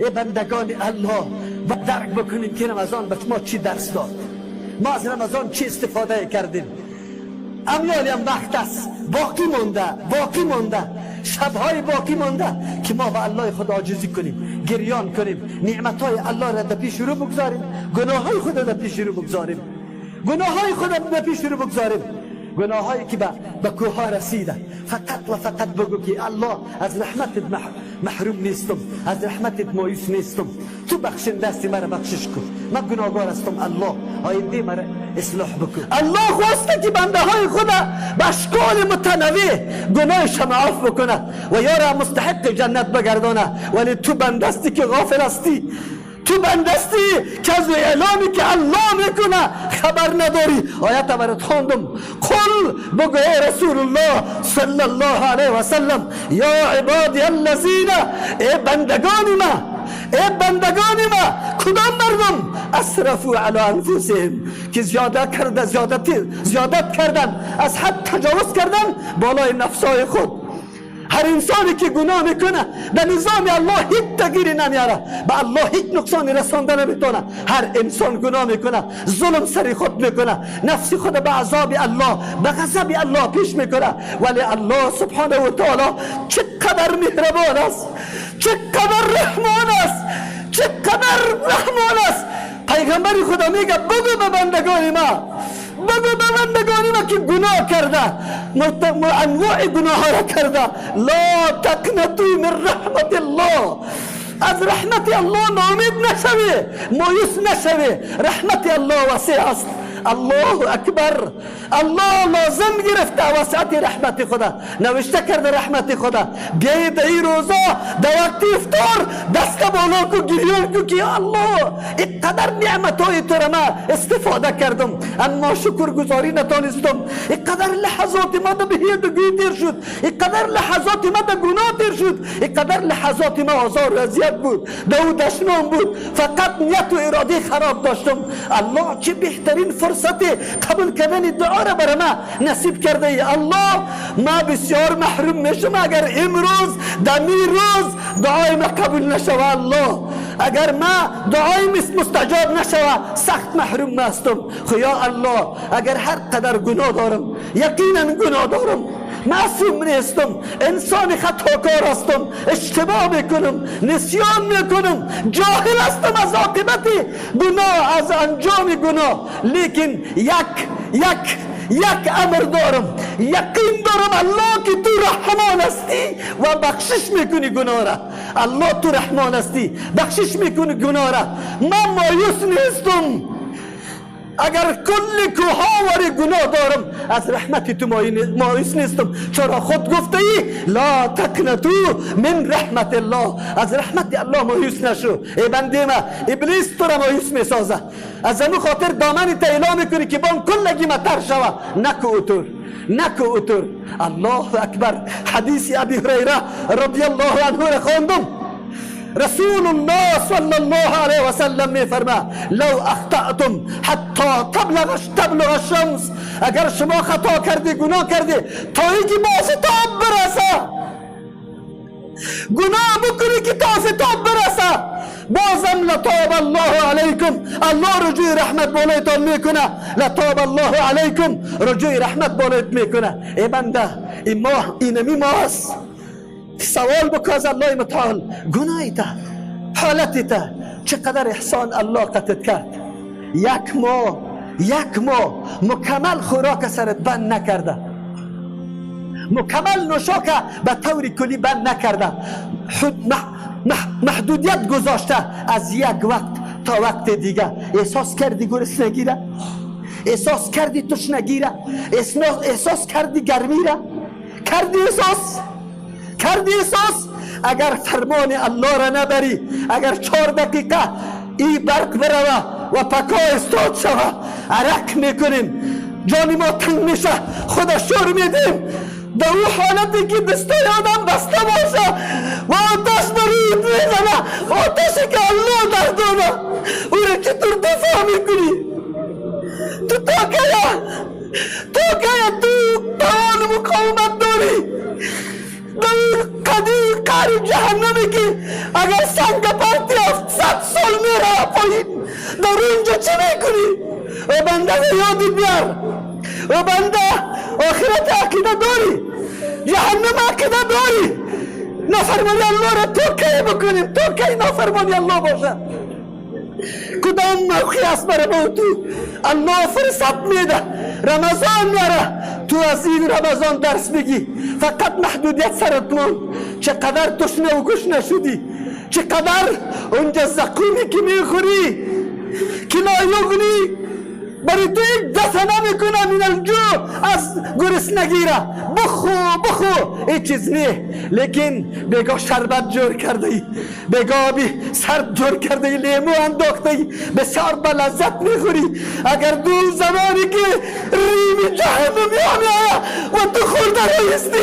Эй бандагони Аллоҳ, ва дарк бикунем, ки Рамазон ба мо чӣ дарс дод, мо аз Рамазон чӣ истифода кардем. Амёлиам вақт аст боқӣ монда, боқӣ монда, шабҳои боқӣ монда, ки мо ба Аллоҳи худ оҷизӣ кунем, гирён кунем, неъматҳои Аллоҳро дар пеши рӯ бигзорем, гуноҳҳои худро дар пеши рӯ бигзорем, гуноҳҳои худро дар пеши рӯ бигзорем, гуноҳҳое ки ба кӯҳҳо расида. Фақат ва фақат бигӯ, ки Аллоҳ, аз раҳматат маҳрум нестам, аз раҳматат моюс нестам, ту бахшинда ҳастӣ, маро бахшиш кун, ман гуноҳгор ҳастам, Аллоҳ, ояндаи маро ислоҳ бикун. Аллоҳ хоста, ки бандаҳои худа ба ашколи мутанаввеъ гуноҳиша маъоф бикунад ва ёра мустаҳиқи ҷаннат бигардона. Вале ту бандасти, ки ғофил ҳастӣ, ту бандасти, ки аз эъломе, ки Аллоҳ мекуна, хабар надорӣ. Оята барат хондум. Қул, бигӯ, эй Расулуллоҳ саллаллоҳу алайҳи васаллам: ё ибоди аллазина, эй бандагони ма, эй бандагони ма. Кудом мардум? Асрафу ала анфусиҳим, ки зиёда карда, зиёдат кардан, аз ҳад таҷовуз кардан болои нафсҳои худ. Ҳар инсоне, ки гуноҳ мекуна, ба низоми Аллоҳ ҳеҷ тағйире намеяра, ба Аллоҳ ҳеҷ нуқсоне расонда наметавона. Ҳар инсон гуноҳ мекуна, зулм сари худ мекуна, нафси худ ба азоби Аллоҳ, ба ғазаби Аллоҳ пеш мекуна. Вале Аллоҳ субҳонаҳу таоло чӣ қадар меҳрабон аст, чӣ қадар раҳмон аст, чӣ қадар раҳмон аст! Пайғамбари Худо мега: «Бигӯ ба бандагони ма, бигӯ ба бандагони ма, ки гуноҳ карда, анвои гуноҳҳоро карда: ла тақнату мин раҳматиллоҳ, аз раҳмати Аллоҳ ноумед нашаве, моюс нашаве, раҳмати Аллоҳ васеъ аст». Аллоҳу акбар! Аллоҳ лозим гирифта васъати раҳмати худа, навишта карда раҳмати худа. Биёед, дар ин рӯзо, дар вақти ифтор даста боло ку, гирён ку, ки Аллоҳ, инқадар неъматҳои тура ман истифода кардам, аммо шукргузорӣ натонистам. Инқадар лаҳазоти ма дар беҳудагӣ тер шуд, инқадар лаҳазоти ма дар гуноҳ тер шуд, инқадар лаҳазоти ма озору азият буд, даву дашном буд, фақат нияту иродаи хароб доштам. Аллоҳ, чӣ беҳтарин фурсати қабул кардани дуоро барои ма насиб кардаи. Аллоҳ, ма бисёр маҳрум мешам, агар имрӯз дами рӯз дуои ма қабул нашава. Аллоҳ, агар ма дуои мустаҷоб нашава, сахт маҳрум ҳастам. Ё Аллоҳ, агар ҳар қадар гуноҳ дорам, яқинан гуноҳ дорам, маъсум нестам, инсони хатокор ҳастам, иштибоҳ мекунам, нисён мекунам, ҷоҳил ҳастам аз оқибати гуноҳ, аз анҷоми гуноҳ, лекин як амр дорам, яқин дорам, Аллоҳ, ки ту раҳмон ҳастӣ ва бахшиш мекунӣ гуноҳра. Аллоҳ, ту раҳмон ҳастӣ, бахшиш мекунӣ гуноҳра. Ман моюс нестам. Агар кулли кӯҳовари гуноҳ дорам, аз раҳмати ту моюс нестам, чаро худ гуфтаӣ: ла тақнату мин раҳматиллоҳ, аз раҳмати Аллоҳ моюс нашу. Эй бандема, иблис тура моюс месоза, аз ҳамин хотир домани та эълом мекунӣ, ки бон куллаги матар шава. Наку утур, наку утур. Аллоҳу акбар! Ҳадиси Аби Ҳурайра радиаллоҳу анҳура хондум. Расулуллоҳ саллаллоҳу алайҳи васаллам мефарма: лав ахтатум ҳатто таблуға шамс, агар шумо хато кардӣ, гуноҳ кардӣ, то ин ки ба офтоб бираса, гуноҳ бикунӣ, ки то офтоб бираса, бозам латоб аллоҳу алайкум, Аллоҳ руҷӯи раҳмат болоятон мекуна. Латоб аллоҳу алайкум, руҷӯи раҳмат болоят мекуна. Эй банда, ин моҳ инами моҳ аст. Савол бикун аз Аллоҳи мутаол гуноҳита, ҳолатита. Чӣ қадар эҳсон Аллоҳ қатит кард: як моҳ, як моҳ мукаммал хӯрока сарат банд накарда, мукаммал нӯшока ба таври куллӣ банд накарда, маҳдудият гузошта аз як вақт то вақти дига. Эҳсос кардӣ гуруснагира? Эҳсос кардӣ тушнагира? Эҳсос кардӣ гармира? Кардӣ эҳсос? Кардӣ эҳсос? Агар фармони Аллоҳра набарӣ, агар 4 дақиқа и барқ бирава ва пако истод шава, арақ мекунем, ҷони мо танг меша, худа шӯр медиҳем. Дар ӯ ҳолате, ки дастои одам баста боша ва оташ ба рӯят мезана, оташе, ки Аллоҳ дар дона, ӯро чӣ тур дифоъ мекунӣ ту? То кая, то кая ту тавону муқовимат дорӣ дар қадир? قعر جهنمی که اگر سنگ پرتی 700 سال میره پایین، در اونجا چی میکنی؟ و بنده یادی بیار، و بنده آخرت عقیده داری، جهنم عقیده داری، نافرمانی الله را تو کی بکنیم؟ تو کی نافرمانی الله باشه؟ کدام موقع است برای ما تو؟ الله فرصت میده، رمضان میاره، تو از این رمضان درس بگی. فقط محدودیت سرت مان، چقدر تشنه و گشنه شدی، چقدر اونجا زقومی که میخوری که لا یغنی برای تو یک دفعه نمیکنه من الجوع، از گرسنگی را بخو بخو این چیز نه، لیکن بگاه شربت جور کرده ای، بگاه آبی سرد جور کرده ای، لیمو انداخته ای، بسیار به لذت میخوری. اگر دو زمانی که ریم جهنم میآید و تو خورده رایستی،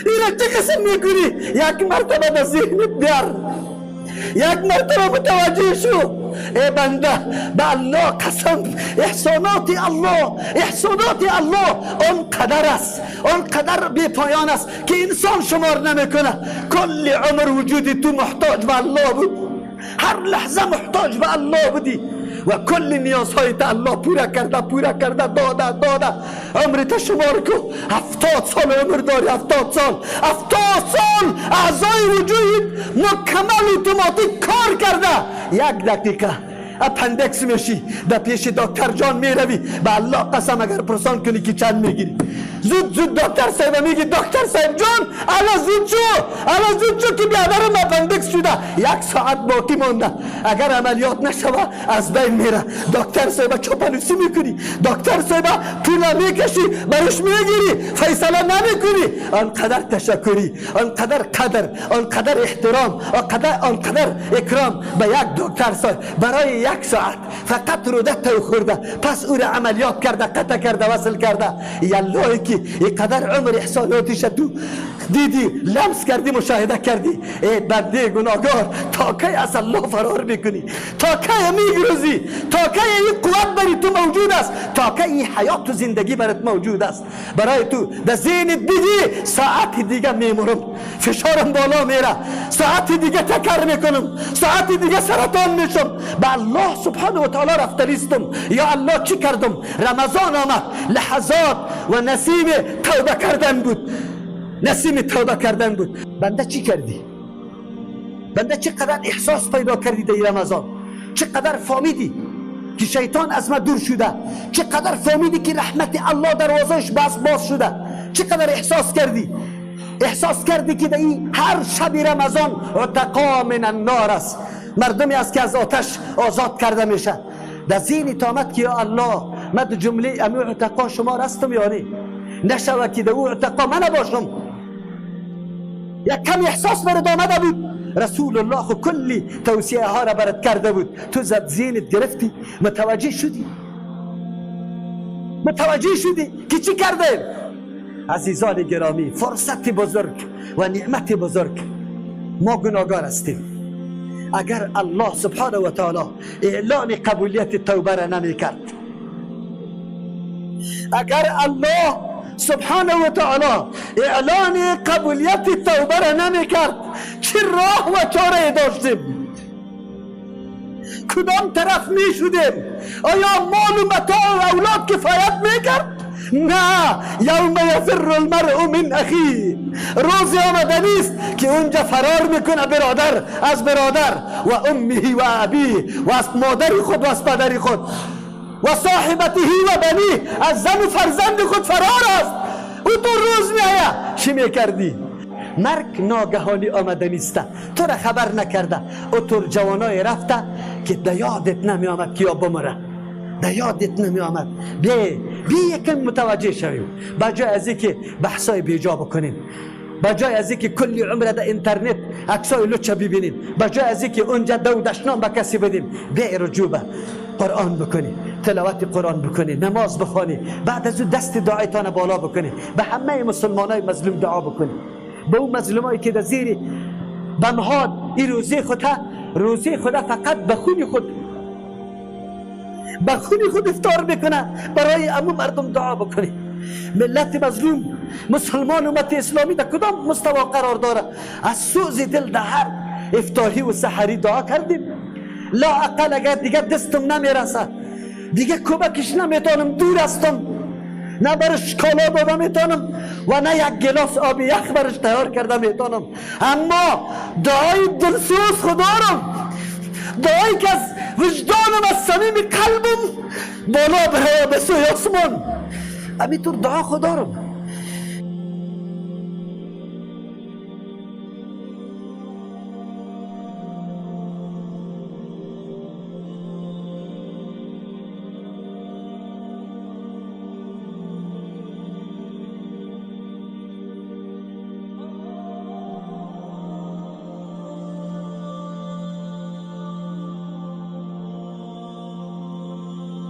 اینا چه قسم میکنی؟ یک مرتبه به ذهنت بیار، یک مرتبه متوجه شو. ای بنده به الله قسم، احسانات الله، احسانات الله آنقدر است، آنقدر بی پایان است که انسان شمار نمیکنه. کل عمر وجود تو محتاج به الله بود، هر لحظه محتاج به الله بودی و کل نیازهای تا الله پورا کرده، پورا کرده، داده داده. عمر تا شمار کو، 70 سال عمر داری، 70 سال، 70 سال اعضای وجود مکمل اتوماتیک کار کرده. یک دقیقه appendix میشی، در پیش دکتر جان میروی، به الله قسم اگر پرسان کنی که چند میگیری، زود زود دکتر صاحب میگی دکتر صاحب جان الا زود شو، الا زود شو که بیادرم appendix شده، یک ساعت باقی مانده، اگر عملیات نشوه از بین میره. دکتر صاحب چاپلوسی میکنی، دکتر صاحب پول میکشی برش میگیری، فیصله نمیکنی. آنقدر تشکری، آنقدر قدر، آنقدر احترام، آنقدر اکرام به یک دکتر صاحب برای یک ساعت فقط روده تو خورده، پس او را عملیات کرده، قطع کرده، وصل کرده. یالله که اینقدر عمر احساناتش تو دیدی، لمس کردی، مشاهده کردی. ای بنده گناهگار، تا کی از الله فرار میکنی؟ تا کی میگرزی؟ تا کی این قوت بری تو موجود است؟ تا کی این حیات و زندگی برات موجود است؟ برای تو در ذهنت بگی ساعت دیگه میمرم، فشارم بالا میره، ساعت دیگه تکر میکنم، ساعت دیگه سرطان میشم. به الله سبحانه و تعالی رفته نیستم. یا الله چی کردم؟ رمضان آمد، لحظات و نسیم توبه کردن بود، نسیم توبه کردن بود. بنده چی کردی؟ بنده چقدر احساس پیدا کردی در رمضان؟ چقدر فهمیدی که شیطان از ما دور شده؟ چقدر فهمیدی که رحمت الله دروازهش باز شده؟ چقدر احساس کردی؟ احساس کردی که در این هر شب رمضان عتقا من النار است، مردمی است که از آتش آزاد کرده میشه. در ذهن آمد که یا الله من در جمله امی عتقا شما هستم یا نه؟ نشوه که در او عتقا من نباشم. یک کم احساس برات آمده بود. رسول الله خو کلی توصیه ها را برات کرده بود، تو زد ذهنت گرفتی، متوجه شدی، متوجه شدی که چی کرده؟ عزیزان گرامی، فرصت بزرگ و نعمت بزرگ، ما گناهگار هستیم. اگر الله سبحانه و تعالی اعلان قبولیت توبه را نمی کرد، اگر الله سبحانه و تعالی اعلان قبولیت توبه را نمی کرد، چه راه و چاره داشتیم؟ کدام طرف می شدیم؟ آیا مال و متاع و اولاد کفایت می کرد؟ نه. یوم یفر المرء من اخیه، روزی آمده نیست که اونجا فرار میکنه برادر از برادر، و امه و ابیه، و از مادر خود و از پدر خود، و صاحبته و بنیه، از زن و فرزند خود فرار است. او تو روز میآید چی میکردی؟ مرگ ناگهانی آمده نیست، تو را خبر نکرده. او تو جوانای رفته که در یادت نمی آمد که یا بمره، در یادت نمی آمد. بی یکم متوجه شویم، بجای از اینکه بحثای بیجا بکنیم، بجای از اینکه کلی عمر در اینترنت عکسای لچه ببینیم، بجای از اینکه اونجا دو دشنام به کسی بدیم، بی رجوع به قرآن بکنی، تلاوت قرآن بکنی، نماز بخوانی، بعد از او دست دعایتان بالا بکنی، به همه مسلمانای مظلوم دعا بکنی، به اون مظلومایی که در زیر بمها این روزه خود، روزه خود فقط به خون خود، به خون خود افطار میکنه، برای امو مردم دعا بکنی. ملت مظلوم مسلمان امت اسلامی در کدام مستوا قرار داره؟ از سوز دل در هر افطاری و سحری دعا کردیم. لا اقل اگر دیگه دستم نمیرسه، دیگه کمکش نمیتونم، دور هستم، نه برش کالا داده میتونم و نه یک گلاس آب یخ برش تیار کرده میتونم، اما دعای دلسوز خدارم، دعایی که از وجدانم، از صمیم قلبم بالا بره به سوی آسمان، همینطور دعا خدارم.